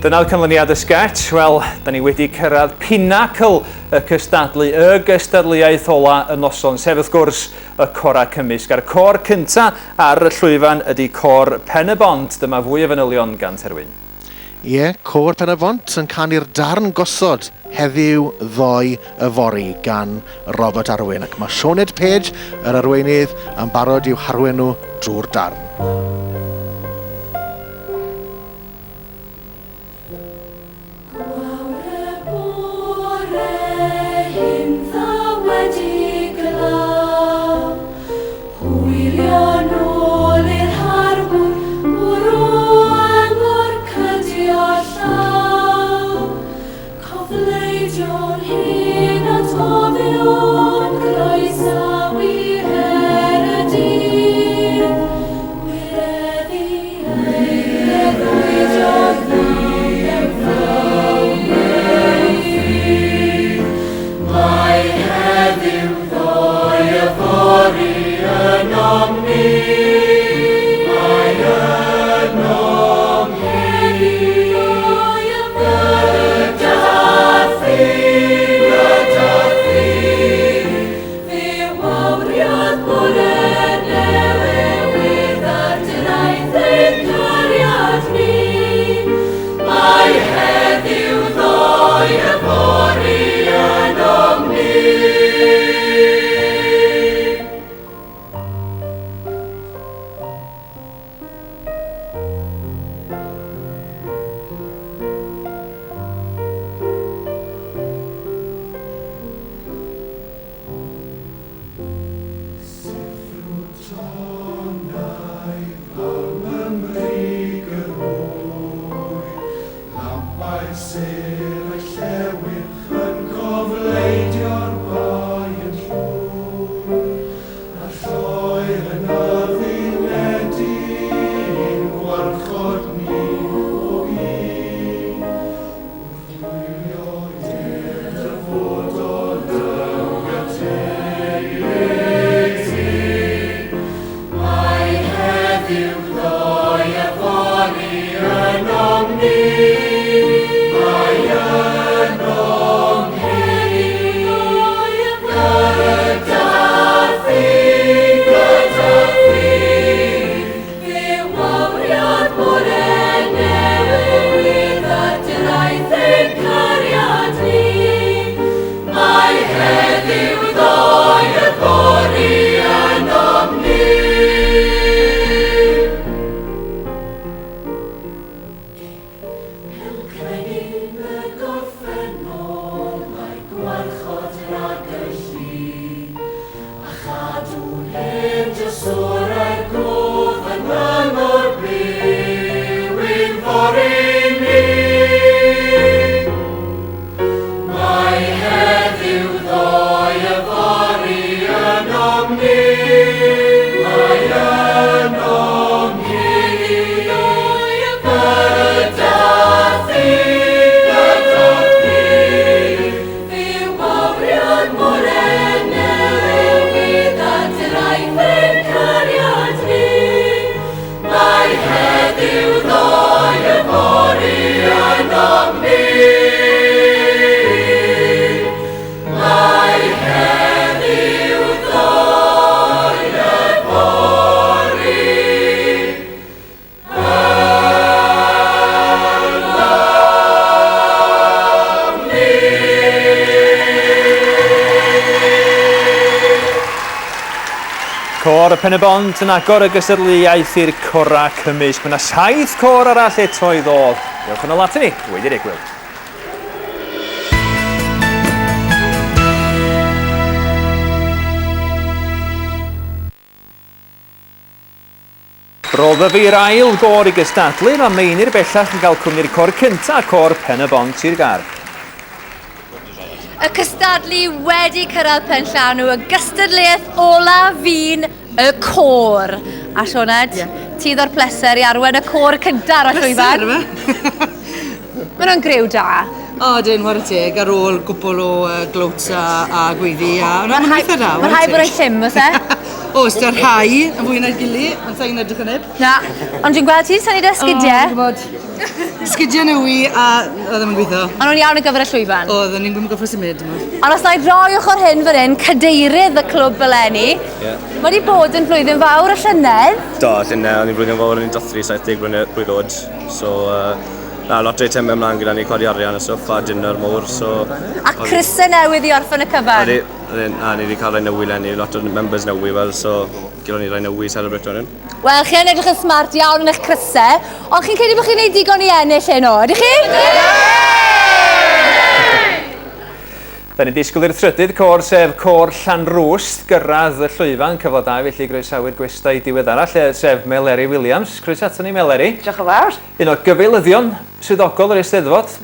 Dyna'r canlyniad y sgetsh. Wel, da ni wedi cyrraedd pinacl y cystadlu, y gystadleuaeth ola y noson, sef wrth gwrs y corau cymysg. A'r côr cynta ar y llwyfan ydy Côr Pen-y-bont. Dyma fwy o fanylion gan Terwyn. Ie, Côr Pen-y-bont yn canu'r darn gosod heddiw, ddoe, yfory gan Robert Arwyn ac mae Sioned Page, yr arweinydd, yn barod i'w harwen nhw drwy'r darn. Gwawr y bore hindda wedi glaw, Hwylio nôl i'r harbwr, bwrw angor cydio llaw. Cofleidio'r hen atgofion, croesawu her y dydd, Gwireddu Fe wawriodd bore newydd ar draeth ein cariad ni. Mae heddiw ddoe yfory ynom ni. Siffrwd tonnau falm ym mrig yr hwyr, Lampau'r sêr a'i llewyrch yn cofleidio'r bae yn llwyr, A'r lloer yn addunedi'n gwarchod ni o hyd. Wrth wylio i'r dyfodol dyngateiti, Mae heddiw, ddoe, yfory ynom ni. Mae ynom heddiw, ddoe, yfory. Gyda thi, gyda thi. Fe wawriodd bore newydd ar draeth ein cariad ni. Mae heddiw, ddoe, yfory ynom ni. Mewn cregyn y gorffennol mae gwarchod rhag y lli, a chadw hen drysorau'r gof yn mor byw i'n fory ni. Mae heddiw, ddoe, yfory ynom ni. Mae ynom heddiw, ddoe, yfory. Gyda thi, gyda thi. Fe wawriodd bore newydd a draeth ein cariad ni. Mae heddiw, ddoe, yfory ynom ni. Mae heddiw, ddoe, yfory ynom ni. Côr y Pen-y-bont yn agor y gystadleuaeth i'r corau cymysg. Mae yna saith côr arall eto i ddod. Dewch yn ôl atyn ni wedi'r egwyl. Roedd y fi'r ail gôr i gystadlu, mae Meinir bellach yn cael cwmni'r côr cyntaf, côr Pen-y-bont Sir Gâr. Y cystadlu wedi cyrraedd penllanw, y gystadleuaeth ola fu'n y côr. A Sioned, yeah. ti ddo'r pleser i arwen y côr cyntaf ar y llwyfan. Pleser, Maen nhw'n griw da. O, dyn, whare teg, ar ôl gwpl o uh, gloats a, a gweiddi. A, Mae'n rhaid da. Mae'n rhaid bod yn llym, oes e? Oes, da rhai yn fwy na'i gili, ond sa'n edrych yn neb. Na, ond dwi'n gweld ti'n symud esgidiau. O, dwi'n gwybod. Sgidiau newi a oedd ddim yn gweithio. Ond nhw'n iawn ar gyfer y llwyfan? Oedd, o'n i'n gwybod gorfod symud. Ond os na i droi ochr hyn fan hyn, cadeirydd y clwb eleni. Yeah. Mae wedi bod yn flwyddyn fawr y llynedd. Do, llynedd, o'n i'n flwyddyn fawr, o'n i'n dathlu 70 blynedd blwydd oed. So, uh, na, lot o eitemau ymlaen gyda ni, codi arian a stwff, a dinner mowr, so... A crysau newydd i orffen y cyfan. Ydy, a ni wedi cael rhai newydd lenni, lot o members newydd fel, so gyda ni rhai newydd celebrate o'n hyn. Wel, chi yn edrych yn smart iawn yn eich crysau, ond chi'n credu bod chi'n gwneud digon i ennill heno, ydych chi? Da ni'n disgwyl i'r trydydd côr, sef Côr Llanrwst, gyrraedd y llwyfan. Cyfle da felly i groesawu'r gwestai diweddara, lle, sef Meleri Williams. Croeso ato ni, Meleri. Diolch yn fawr. Un o gyfeilyddion swyddogol yr Eisteddfod.